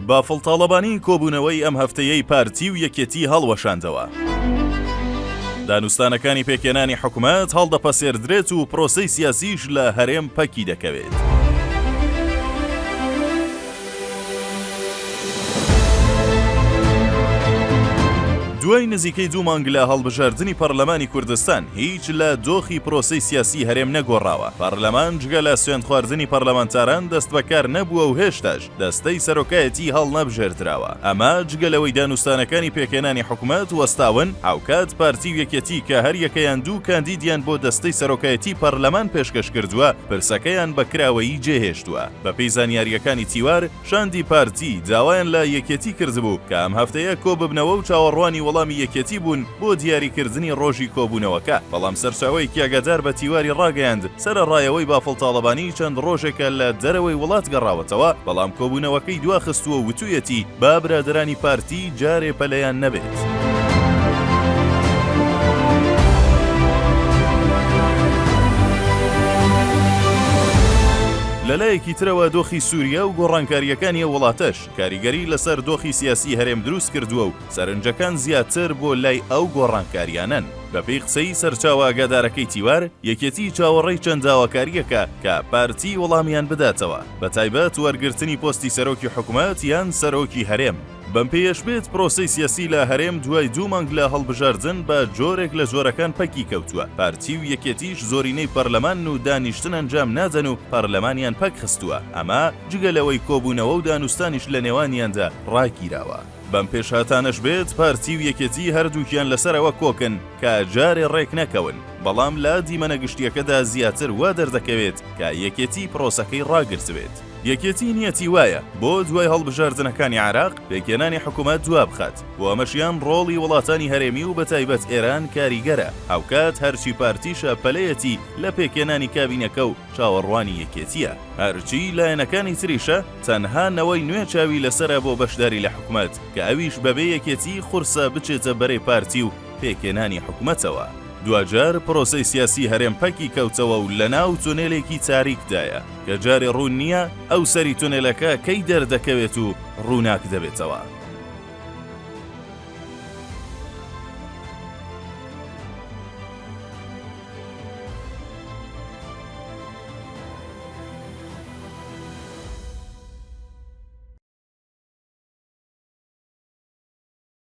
بافڵ تاڵەبانی کۆبوونەوەی ئەم هەفتەیەی پارتی و یەکێتی هەڵوەشاندەوە. دانوستانەکانی پێکهێنانی حکومەت هەڵدەپەسێردرێت و پرۆسەی سیاسیش لە هەرێم پەکی دەکەوێت. دوای نزیکەی دوو مانگ لە هەڵبژاردنی پەرلەمانی کوردستان، هیچ لە دۆخی پرۆسەی سیاسی هەرێم نەگۆڕاوە. پەرلەمان جگە لە سوێندخواردنی پەرلەمانتاران دەستبەکار نەبووە و هێشتاش دەستەی سەرۆکایەتی هەڵنەبژێردراوە. ئەمە جگە لەوەی دانوستانەکانی پێکهێنانی حکومەت وەستاون، هاوکات پارتی و یەکێتی کە هەریەکەیان دوو کاندیدیان بۆ دەستەی سەرۆکایەتی پەرلەمان پێشکەش کردووە، پرسەکەیان بە کراوەیی جێهێشتووە. بەپێی زانیارییەکانی تیوار، شاندی پارتی داوایان لە یەکێتی کردبوو کە ئەم هەفتەیە کۆببنەوە و چاوەڕوانی وەڵامی یەکێتی بوون بۆ دیاریکردنی ڕۆژی کۆبوونەوەکە، بەڵام سەرچاوەیەکی ئاگادار بە تیواری ڕاگەیاند، سەرەڕای ئەوەی بافڵ تاڵەبانی چەند ڕۆژێکە لە دەرەوەی وڵات گەڕاوەتەوە، بەڵام کۆبوونەوەکەی دواخستووە و وتوویەتی با برادەرانی پارتی جارێ پەلەیان نەبێت. لەلایەکی ترەوە دۆخی سوریا و گۆڕانکارییەکانی ئەو وڵاتەش کاریگەری لەسەر دۆخی سیاسی هەرێم دروست کردووە و سەرنجەکان زیاتر بۆ لای ئەو گۆڕانکارییانەن. بەپێی قسەی سەرچاوە ئاگادارەکەی تیوار، یەکێتی چاوەڕێی چەند داواکارییەکە کە پارتی وەڵامیان بداتەوە، بەتایبەت وەرگرتنی پۆستی سەرۆکی حکومەت یان سەرۆکی هەرێم. بەم پێیەش بێت پرۆسەی سیاسی لە هەرێم دوای دوو مانگ لە هەڵبژاردن بە جۆرێک لە جۆرەکان پەکی کەوتووە، پارتی و یەکێتیش زۆرینەی پەرلەمانن و دانیشتن ئەنجام نادەن و پەرلەمانیان پەک خستووە، ئەمە جگە لەوەی کۆبوونەوە و دانوستانیش لە نێوانیاندا ڕاگیراوە. بەم پێشهاتانەش بێت پارتی و یەکێتی هەردووکیان لەسەر ئەوە کۆکن کە جارێ ڕێک نەکەون، بەڵام لە دیمەنە گشتییەکەدا زیاتر وا دەردەکەوێت کە یەکێتی پرۆسەکەی ڕاگرتبێت. یەکێتی نیەتی وایە بۆ دوای هەڵبژاردنەکانی عێراق پێکهێنانی حکومەت دوابخات، بۆ ئەمەشیان ڕۆڵی وڵاتانی هەرێمی و بەتایبەت ئێران کاریگەرە، هاوکات هەرچی پارتیشە پەلەیەتی لە پێکهێنانی کابینەکە و چاوەڕوانی یەکێتیە. هەرچی لایەنەکانی تریشە تەنها نەوەی نوێ چاوی لەسەرە بۆ بەشداری لە حکومەت، کە ئەویش بەبێ یەکێتی قورسە بچێتە بەرەی پارتی و پێکهێنانی حکومەتەوە. دواجار پرۆسەی سیاسی هەرێم پەکی کەوتەوە و لەناو تونێلێکی تاریکدایە کە جارێ ڕوون نییە ئەو سەری تونێلەکە کەی دەردەکەوێت و ڕووناک دەبێتەوە.